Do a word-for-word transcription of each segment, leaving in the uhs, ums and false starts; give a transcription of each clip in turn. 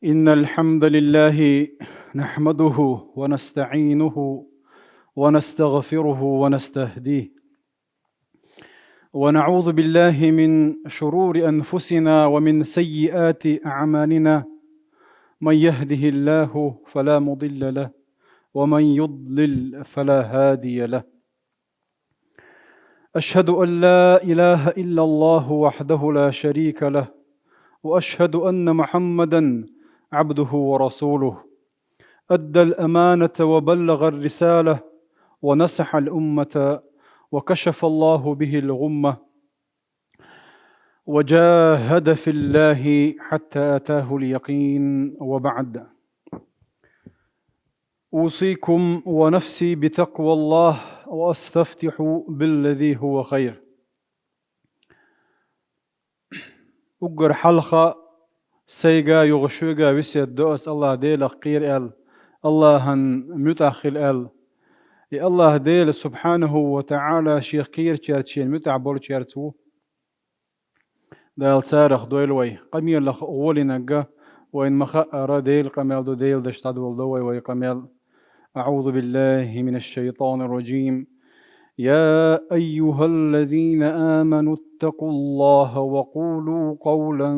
إن الحمد لله نحمده ونستعينه ونستغفره ونستهديه، ونعوذ بالله من شرور أنفسنا ومن سيئات أعمالنا. من يهده الله فلا مضل له، ومن يضلل فلا هادي له. أشهد أن لا إله إلا الله وحده لا شريك له، وأشهد أن محمدا عبده ورسوله. أدى الأمانة وبلغ الرسالة ونصح الأمة وكشف الله به الغمة وجاهد في الله حتى أتاه اليقين، وبعد. أوصيكم ونفسي بتقوى الله وأستفتح بالذي هو خير. Уггар хьалха сайга, юха шуьга весет до ас Аллахь Делах кхера аьлла, Аллахьан муьтӀахь хила аьлла. И Аллахь Дела субхьанаху ва таӀала шех кхерачаьрца, шена муьтӀахь болчаьрца ву. Дала царах дойла вай. Къамелах гӀолинарг вайна ма хаъара, Делан къамел ду, Делан дашца дӀадоладу вай вай къамел. أعوذ بالله من الشيطان الرجيم. يا أيها الذين آمنوا اتقوا الله وقولوا قولا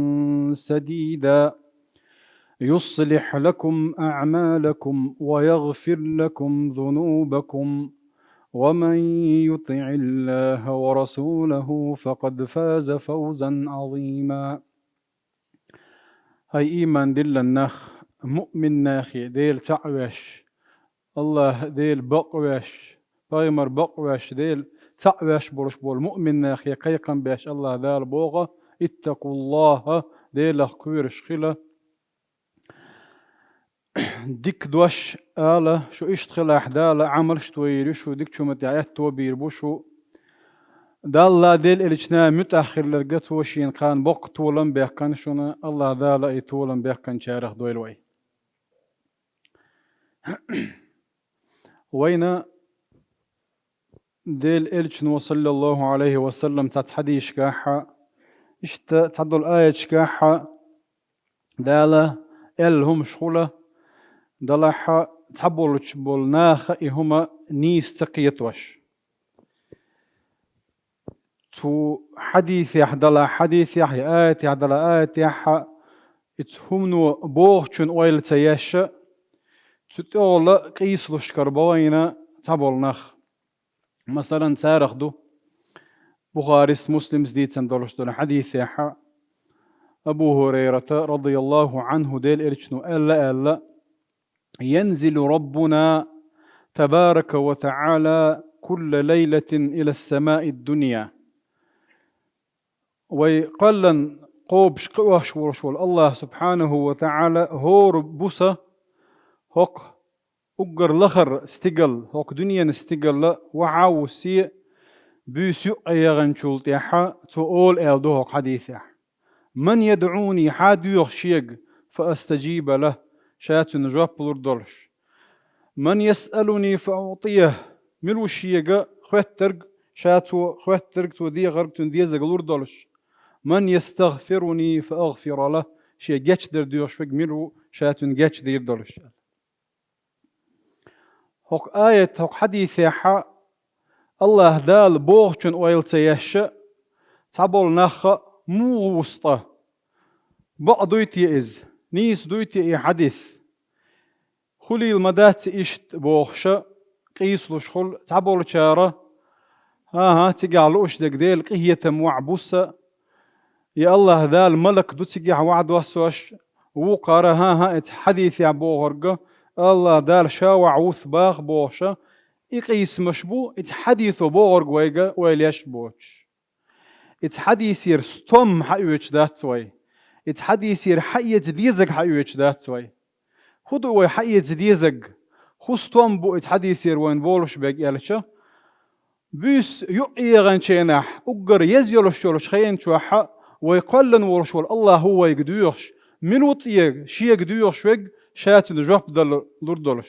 سديدا يصلح لكم أعمالكم ويغفر لكم ذنوبكم ومن يطع الله ورسوله فقد فاز فوزا عظيما. ХӀай ийман диллина нах, муъмин нахе, Дела цхьаъ веш, Аллахь Дела бакъ веш, пайхамар бакъ веш, Дела цхьаъ веш болуш болу муъмин нахе кхайкхам беш Аллахь Дала боху: «Иттакъуллахьа», Делах кхоьруш хила. Дика дош ала, шу иштта хилахь, Дала Ӏамалш тойийр ю шу, дикачу хӀуманна тӀехь аьтто бийр бу шу. Далла, Делан элчанна муьтӀахь хилларг, цо шена кхана боккха толам баьккхина шуна, Аллахь Дала и толам баьккхинчарах дойла вай. Вайна Делан элчано, саллаллаху Ӏалайхи ва саллам, цхьацца хьадисашкахь, иштта цхьадолу аяташкахь, Дала аьлла хӀумаш хуьлу, делахь цхьаболчу болу наха и хӀума нийса ца кхетош. Цу хьадисехь делахь хьадисехь, я аятехь делахь аятехь, и цу хӀумано бохучун ойла ца еш, цу тӀехула къийсалуш карабо вайна цхьаболу нах. Масалан, царах ду Бухарис, Муслимс дийцина долуш долу хьадисехь, Абу ХӀурайрата, радияллаху Ӏанху, Делан элчано аьлла аьлла: «Янзилу Раббуна табарака ва таӀала кулла лайлатин ила самаи дунья». Вай кхоьллина кхобуш кхиош волуш волу Аллахь субхьанаху ва таӀала хӀора буса хӀокху уггар лахара стигал, хӀокху дуьненан стигалла вахьа а вуссий, буьйса юккъе яханчул тӀаьхьа цо олу аьлла ду хӀокху хьадисехь: «Ман ядӀуни», хьан доьху шега, «фа астаджиба лахь», ша цунна жоп лур долуш. «Ман ясъалуни, фа уӀтияхь», мила ву шега хоьттарг, ша цо хоьттарг, цо дехарг, цунна дезарг лур долуш. «Ман ястагъфируни, фа агъфира лахь», шен гечдар доьхуш верг мила ву, ша цунна гечдийр долуш. ХӀокху аят, хӀокху хьадисехь Аллахь Дала бохучун ойла ца еш, цхьаболу нах муха ву ткъа? Бакъ дуй те иза? Нийса дуй те и хьадис? Хуьлийла ма дац иштта бохуш, къийсалуш хуьлу цхьаболчара: «ХӀан-хӀа, цигахь лууш дерг Делан къинхетам вахьа буса, я Аллахь Дала малак ду цигахь вахьа доссош». Вукхара: «ХӀан-хӀа, эца хьадисехь бохург Аллахь Дала ша вахьа вуса баха», бохуш, и къийсамаш бу, эца хьадисо бохург вайга ойла еш боцуш. Эца хьадисера стом хьаоьцуш дац вай. Эца хьадисера хьаэца дезаг хьаоьцуш дац вай. ХӀун ду вай хьаэца дезаг? ХӀун стом бу эца хьадисера вайна болуш берг аьлча, буьйса юккъе яханчу хенахь, уггар еза йолуш йолчу хенан чохь вай кхоьллина волуш волу Аллахь ву вайга доьхуш, мила ву тӀе шега доьхуш верг, ша цунна жоп дала лур долуш.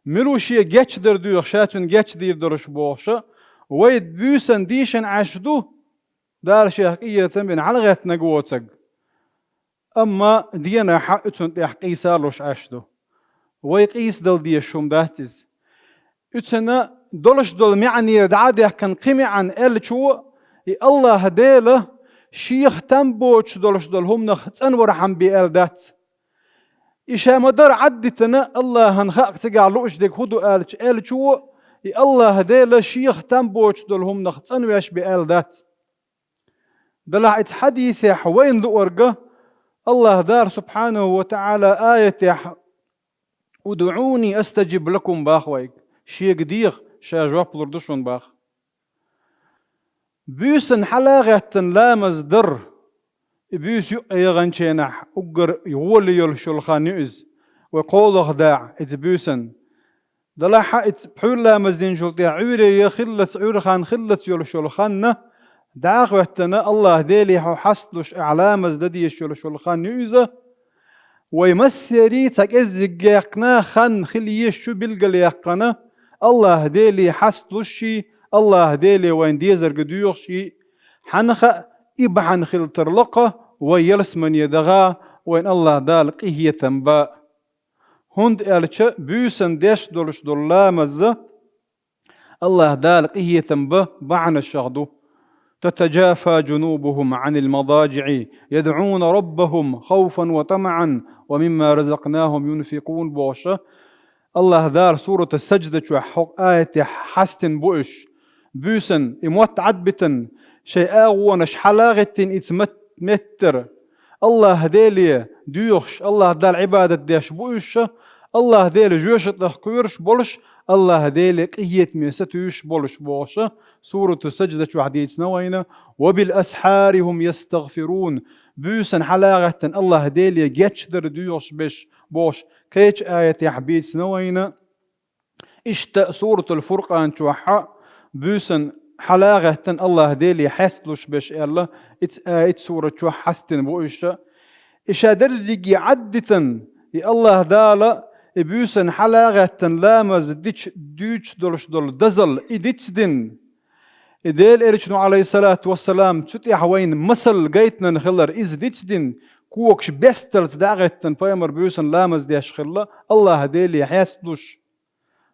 Мила ву шен гечдар доьхуш, ша цунна гечдийр долуш бохуш, вай буьйсанна дийшина Ӏаш ду, Дала шех къинхетам бина хьалагӀеттинарг воцург. Амма денахьа уьцун тӀехь къийсалуш Ӏаш ду. Вай къийсадала дезаш хӀума дац иза. Уьцана долуш долу маьӀне дӀа а даьккхина кхин маьӀна аьллачо, и Аллаха Дела шех там боцуш долуш долу хӀуманах цӀанвархьама бен аьлла дац. И ша ма-дарра Ӏаддитина, Аллахьан хаьа цигахь лууш дерг хӀун ду аьлча, аьллачо, и Аллаха Дела шех там боцуш долу хӀуманах цӀанвеш бен аьлла дац. Делахь оцу хьадисехь вайна луург, Аллаха Дала субхьанаху ва таӀала аятехь: «ادعوني أستجب لكم», боху вайга. Шега деха, ша жоп лур ду шуна, боху. Буьйсанна хьала а гӀеттина ламаз дар, и буьйса юккъе яханченахь уггар гӀоли йолуш йолу хан ю иза, вай кхоалгӀа дакъа иза буьйсанна. Делахь а иза пхьуьйра ламаз динчул тӀехь Ӏуьйре я хиллац, Ӏуьйра хан хиллац йолуш йолу хан, дӀа а гӀоьттина, Аллаха Деле хьо хьасталуш, ахь ламаз дан дезаш йолуш йолу хан ю иза. Вай массерий цхьа кӀеззиг яьккхина хан хила езаш ю билгалъяьккхина, Аллаха Деле хьасталуш ший, Аллаха Деле вайна дезарг доьхуш ший. Хьанна хаьа, и бахьана хила тарло-кх вай ялсамане даха, вайна Аллаха Дала къинхетам бан. ХӀунда аьлча буьйсанна деш долуш долу ламаз Аллаха Дала къинхетам бан бахьанашах ду. «تتجافى جنوبهم عن المضاجع يدعون ربهم خوفا وطمعا ومما رزقناهم ينفقون», бохуш, Аллаха Дала Сурату Сажда чохь хӀокху аятехь хьастина бу уьш. Буьйсанна и мотт Ӏадбитина, шайн агӀонаш хьала а гӀеттина иза мат-, меттара, Аллаха Деле доьхуш, Аллаха Далла Ӏибадат деш бу уьш, Аллаха Делан жоьжахатех кхоьруш болуш, Аллаха Деле къинхетаме сатуьйсуш болуш, бохуш, Сурату Сажда чохь дийцина вайна: «وبالأسحار هم يستغفرون». Буьйсанна хьала а гӀеттина Аллаха Деле гечдар доьхуш берш, бохуш, кхечу аятехь бийцина вайна. Иштта Суратул Фуркъан чохь буьйсанна хьала а гӀеттина Аллаха Деле хьесталуш берш аьлла, иза а, иза сурат чохь хьастина бу уьш. И ша дерриге Ӏаддитина, и Аллаха Дала, и буьйсанна хьала а гӀеттина ламаз дича дуьйцуш долуш долу дозалла, и дицдина. И Делан Элчано, Ӏалайхиссалату вассалам, цу тӀехь вайна масал гайтинарг хилар, иза дицдина, когаш бесталц дӀа а гӀеттина, пайхамар буьйсанна ламаз деш хилла, Аллаха Деле хьесталуш.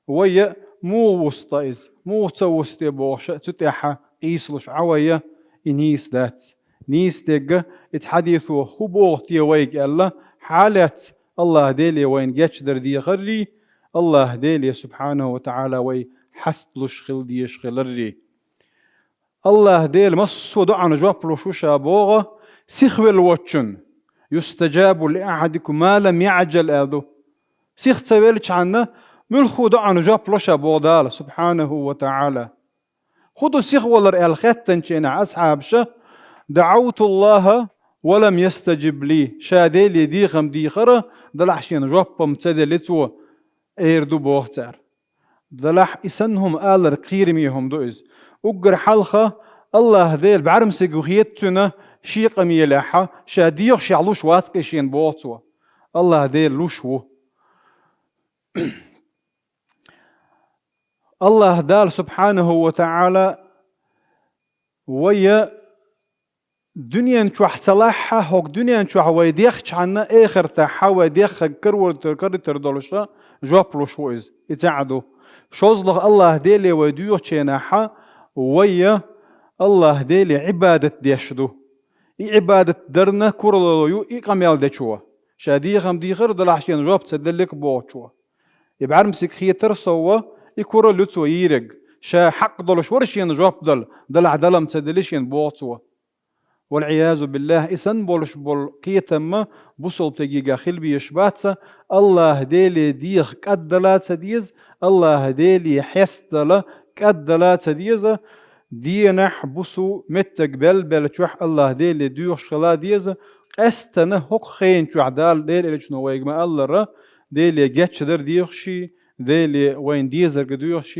Вай муха вуста иза, муха ца вусте бохуш, цу тӀехь къийсалуш Ӏа вай, и нийса дац. Нийса дерг, иза хьадисо хӀун боху те вайга аьлла, хьалаьцна Аллаха Деле вайна гечдар дехаррий, Аллаха Деле, субхьанаху ва таӀала, вай хьасталуш хила дезаш хиларрий. Аллаха Дела массо а доӀана жоп луш ву ша боху, сихвелла воцчунна: «يستجاب لأحدكم ما لم يعجل», аьлла ду. Сиха ца веллачхьанна, муьлхха доӀана жоп ло ша боху Дала, субхьанаху ва таӀала. ХӀун ду сихвалар аьлла хаьттинчу хенахь асхьабаша: «دعوت الله ولم يستجب لي». Ша Деле дехам дийхира, делахь шена жоп-м ца делли цо, эр ду боху цара. Делахь и санна хӀума алар кхераме хӀума ду иза. Уггар хьалха Аллаха Дела бӀаьрмсиг хета цуьнан шен къамелехь, ша дехаш луш вац-кх шена боху цо. Аллаха Дела луш ву. Аллаха Дала, субхьанаху ва таӀала, вай дуьнен чохь ца лахь, хӀокху дуьнен чохь вай дехчхьанна, эхартахь вай деххарг карор-, карийтар долуш жоп луш ву иза. И цхьаъ ду. ШозлагӀа Аллаха Деле вай доьхучу хенахь, вай Аллаха Деле Ӏибадат деш ду. И Ӏибадат дарна куралла ю и къамел дечо. Ша дехам дийхира, делахь шена жоп ца делларг бохучо. И бӀаьрмсиг хетар сов, и куралла ю цо йийриг. Ша хьакъ долуш вара шена жоп дала, делахь дала-м ца делли шена боху цо. ВалӀиязу биллахӀ, и санна болуш болу кхетам бусалба стегехь хила безаш бац. Аллаха Деле деха кӀаддала а ца деза, Аллаха Деле хьестадала кӀаддала а ца деза. Денахь, бусу меттиг белла-беллачохь Аллаха Деле доьхуш хила а деза. Къаьстина хӀокху хенан чохь Дала, Делан Элчано вайга ма-аллара, Деле гечдар дехаш, Деле вайна дезарг доьхуш,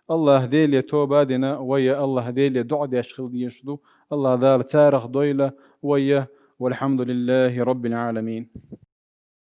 Аллаха Деле тоба а дина, вай Аллаха Деле доӀа деш хила дезаш ду. Аллаха Дала царах дойла вай. ВалхьамдулиллахӀи Раббил Ӏаламин.